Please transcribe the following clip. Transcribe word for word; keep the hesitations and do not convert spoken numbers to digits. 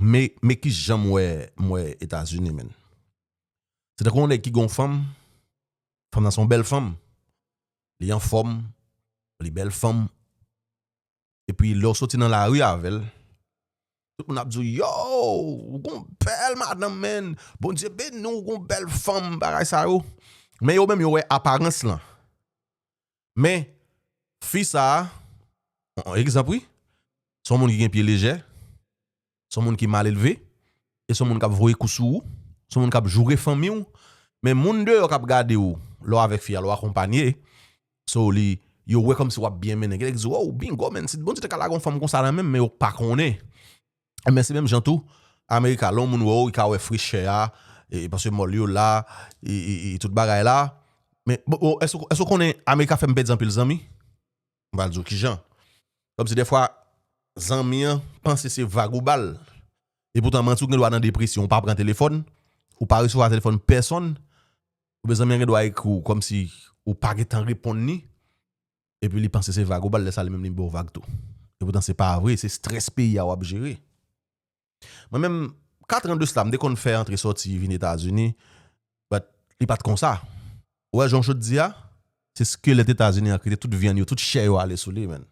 Men, men ki jan m wè, m wè Etazini, menn. Se tankou yon nèg ki gen yon fanm, fanm nan se yon bèl fanm. Li anfòm, li bèl fanm. Epi lè w soti nan lari avè l, tout moun ap di w, yo, ou gon bèl madanm, menn. Bondye beni w, ou gon bèl fanm, bagay sa yo. Men yo menm, yo wè aparans lan. Men, fi sa a, egzanp wi, se yon moun ki gen pye lejè, se yon moun ki mal elve, e se yon moun k ap voye kou sou ou, se yon moun k ap joure fanmi w, men moun deyò k ap gade w, lè w avèk fi a, lè w akonpanye, so li, yo wè kòmsi w ap byen mennen. Gen nèg di, wow, bingo, menn, si Bondye te ka lage yon fanm konsa nan men m, men yo pa konnen. Men se menm jan tou, Amerika, lè yon moun wè w, li ka wè frechè a, e, paske mòl yo la, e, e, e tout bagay la. Men, bon, bon, èske, èske w konnen Amerika fè m pèdi anpil zanmi? M pral di w kijan. Kòmsi dèfwa, zanmi an panse se vag ou ba l. Epoutan, manti, ou gen dwa nan depresyon, ou pa pran telefòn, ou pa resevwa telefòn pèsonn, oubyen zanmi an gen dwa ekri w kòmsi ou pa gentan reponn li, epi li panse se vag ou ba l, lè sa li menm li ba w vag tou. Epoutan, se pa vre, se strès peyi a w ap jere. Mwen menm, kat an de sila, m te konn fè antre sòti vin Etazini, but li pa t konsa. Ou wè jan w sot di a, se skelèt Etazini an ki te tout vyann yo, tout chè yo ale sou li, menn.